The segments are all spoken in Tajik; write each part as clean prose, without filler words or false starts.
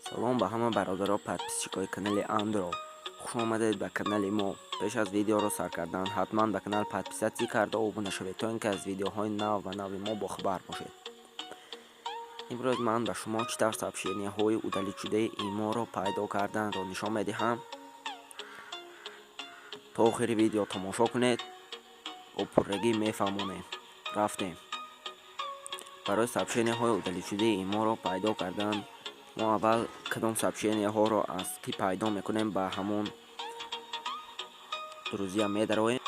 Салом ба ҳама бародаро, подписчикои канали Андро. Хуш омадед ба канали мо. Пеш аз видеоро сар кардан ҳатман ба канал подписаться карда обуна шавед, то ин ки аз видеоҳои нав ва нави мо бохабар бошед. Имрӯз ман ба шумо чӣ тавр сообщенияҳои удалить-шудаи иморо пайдо карданро нишон медиҳам. То охири видео тамошо кунед, бо пуррагӣ мефаҳмонем. Рафтем. Барои сообщенияҳои удалить-шудаи иморо пайдо кардан мо аввал кадом сообщенияҳоро аз ки пайдо мекунем, ба ҳамон друзья медароем.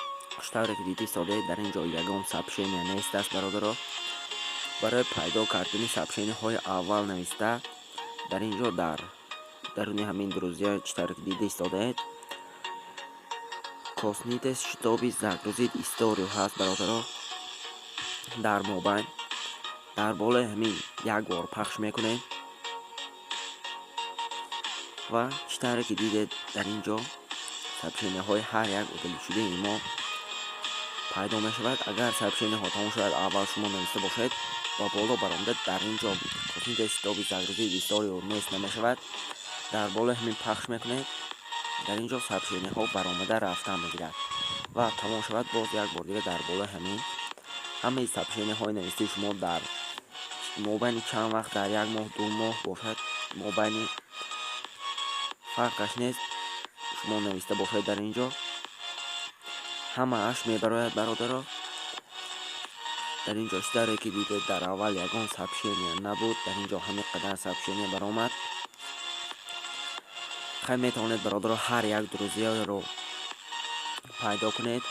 Тавре ки диди истодаед, дар ин ҷо ягон сообщения нест аст, бародаро. Барои пайдо кардани сообщенияҳои аввал нависта, дар ин ҷо, дар даруни ҳамин друзья, чӣ тавре ки дида истодаед, «Коснитесь, чтобы загрузить историю» ҳаст, бародаро, дар мобайн. Дар болои ҳамин як бор пахш мекунем ва чӣ тавре ки дидед, дар ин ҷо сообщенияҳои ҳар як удалить-шудаи мо пайдо мешавад. Агар сообщенияҳо тамом шавад, аввал шумо нависта бошед, ба боло баромада, дар ин ҷо «Коснитесь, чтобы загрузить историю» нест намешавад, дар болои ҳамин пахш мекунед, дар ин ҷо сообщенияҳо баромада рафтан мегирад ва тамом шавад, боз як бор дига дар болои ҳамин ҳамаи сообщенияҳои навистаи шумо дар мобайни чанд вақт, дар як моҳ, 2 моҳ бошад, мобайни фарқаш нест, шумо нависта бошед, дар ин ҷо ҳамааш мебарояд, бародаро. Дар ин ҷо, чӣ тавре ки дидед, дар аввал ягон сообщения набуд, дар ин ҷо ҳамин қадар сообщения баромад. Хай, метавонед, бародаро, ҳар як друзьяро пайдо кунед,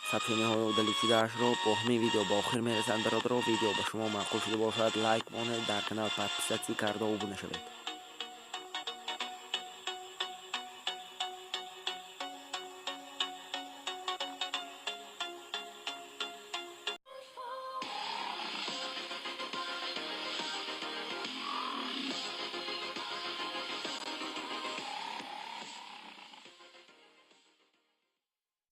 сообщенияҳои удалить-шудаашро. Бо ҳамин видео ба охир мерасанд, бародаро. Видео ба шумо маъқул шуда бошад, лайк монед, дар канал подписаться карда обуна шавед.